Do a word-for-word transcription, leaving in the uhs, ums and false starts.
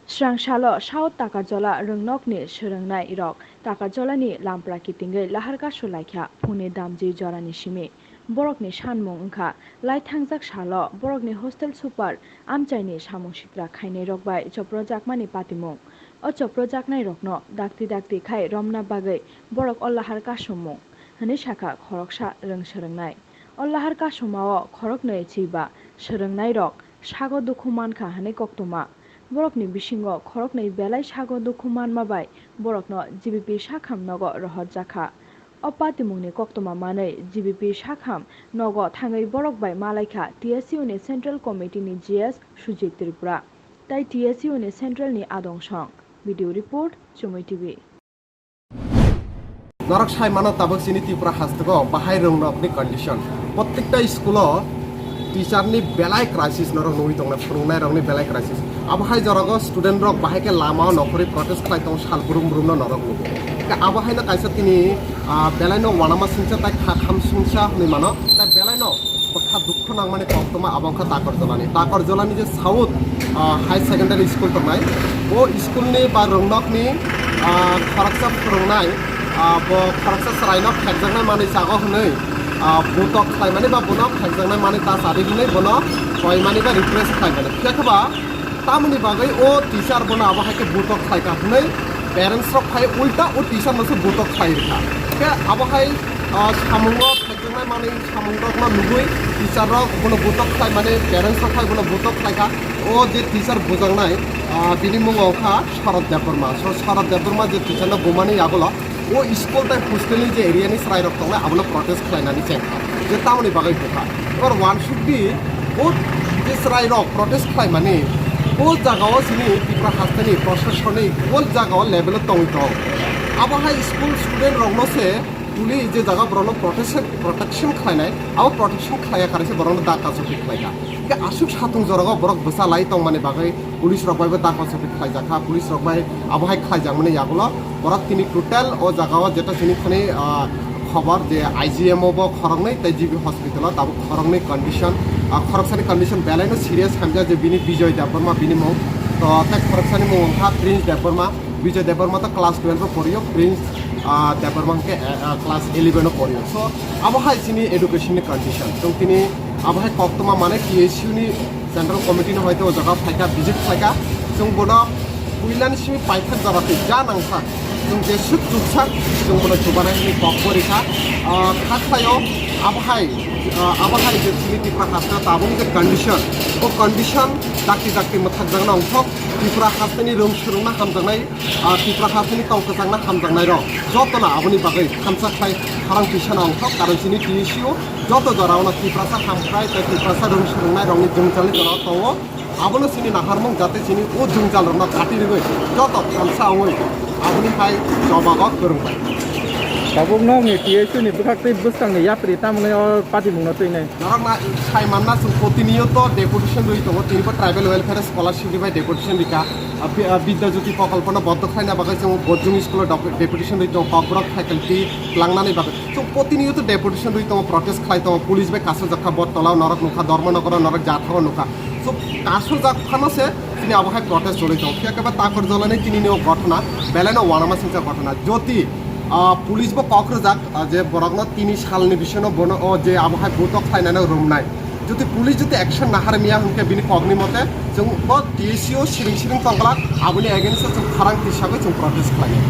Srang salo South Takarjola rwngnokni swrwngnai rok Takarjolani lampra kitingwi lahar kasu laikha phungni damji jorani simi. Borokni sanmung wngkha, lai thangjak salo borokni hostel super amchaini samung sitra khainai rok bai choprojakmani patimung. O choprojaknai rokno dakti dakti khai romna bagwi borok o lahar kasumung, hwnwi sakha khoroksa rwng swrwngnai. O lahar kasumao khoroknwi chiba swrwngnairok sago dukhu mankha hwnwi koktwma. Borokni bisingo khoroknwi belai sago dukhu manma bai borokno G B P sakham nogo rohorjakha. O patimungni koktwma manwi G B P sakham nogo thangwi borok bai malaikha T S U ni Central Committee ni G S Sujit Tripura tei T S U ni Central ni adong song. Video report, Chumui T V. Norok sai mano tabuk chini Tripura hasteo bahai rwngnokni condition. Prottekta school-o teacher ni belai crisis norok nugwi tongnai, phwrwngnairokni belai crisis. Abo hai jorogo student rok bahai khe lama-o nokhorwi protest khlai tongo, sal brum brumno norok nugo. Khe abo haino kaisa tini, ah, belaino uanama singcha tai kha kham singcha hwnwi mano, tai belaino bwkha dukhu nangmani koktwma abo wngkha Takarjolani. Takarjolani je South, ah, High Secondary School tongnai, o school ni ba rwngnokni, ah, khoroksa phwrwngnai, ah, bo khoroksa chwraino phekjaknai manwi chago hwnwi, ah, butok khlaimani ba bono phekjaknai manwi ta chadi hwnwi bono koimani ba request khlaimani. Phiya khe ba tamoni bagwi o teacher bono abo hai khe butok khlaikha hwnwi parents rok phai ulta o teacher no se butok khlai rwkha. Khe abo hai, ah, samungo phekjaknai manwi samungrokno nugwi teacher rok bono butok khlai mani, parents rok phai bono butok khlaikha. O je teacher bujaknai, ah, bini mung wngkha Sharad Debbarma. So Sharad Debbarma je teacher no bumani yagulo o school tai hostel ni je area ni chwrai rok tongnai abono protest khlainani chengkha je tamoni bagwi bukha. Ebar uansukdi o je chwrai rok protest khlaimani o jagao chini Tripura hasteni proshasoni o jagao level o tongwi tong. Abo hai school student rokno se tuli je jaga borokno protection, protection khlainai, abo protection khlaiya karai se borokno dakha chopik khlaikha. Hingke aswk satung jorao borok bwsa lai tongmani bagwi police rok bai bo dakha chopik khlaijakha, police rok bai abo hai khlaijakmani yagulo borok tini total o jagao jeta chini thani, ah, khobor je I G M o bo khoroknwi tei G B hospital o tabuk khoroknwi condition, ah, khoroksani condition belaino serious hamjak je bini Bijoy Debbarma bini mung, to tei khoroksani mung wngkha Prince Debbarma. Bijoy Debbarma to class twelve o porio, Prince, ah, Debbarma hwnkhe, ah, ah, class eleven o porio. So, abo hai chini education ni condition. Chwng tini abo hai koktwma mane T S U ni Central Committee ni hoite o jaga phaikha, visit khlaikha. Chwng bono puilani simi paithak jora twi ja nangsak. Chwng jeswk chuksak, chwng bono chubanai hwnwi kok bo rikha. Ah, kha khlaio abo hai, ah, abo hai je chini Tripura hasteo tabukni je condition, o condition dakti dakti mwthakjakna ongthok. Tripura hasteni rwng swrwngna hamjaknai, ah, Tripura hasteni tong kwchangna hamjaknairok jotono aboni bagwi thansa khlai khorang tisana ongthok, karon chini T S U joto jorao no Tiprasa hamkrai tei Tiprasa rwng swrwngnairokni jwngjalni jorao tongo. Abono chini naharmung jate chini o jwngjalrokno kati rwgwi joto thansa wngwi aboni hai chobago kwrwng bai. Tabuk nokni T S U ni bwkhak tei bwskangni yapri tamni o patimungno twinai. Norok na sai manna chwng protiniyoto deputation rwi tongo, tinibo tribal welfare scholarship ni bai deputation rikha. Ah, Bi-, ah, Bidya Jyoti Prokolpo no boddo khlaina bagwi chwng Bojong school o dep-, deputation rwi tongo, Kokborok faculty tlangnani bagwi. Chwng protiniyoto deputation rwi tongo, protest khlai tongo, police bai kasu jakha bot tolao norok nukha, Dharmanagar o norok jathao nukha. Chwng kasu jak phano se chini abo hai protest choli tongo. Phiya khe ba Takarjolani tini ni o ghotona, belai no uanama singcha ghotona. Jyoti, ah, police bo kok rwjak, ah, je borokno tini salni bisingo bono o je abo hai butok khlainani romnai. Jodi police jodi action nahar miya hwnkhe bini kokni mote chwng bo T S U siring siring tongglak, aboni against o chwng khorang tisagwi chwng protest khlainai.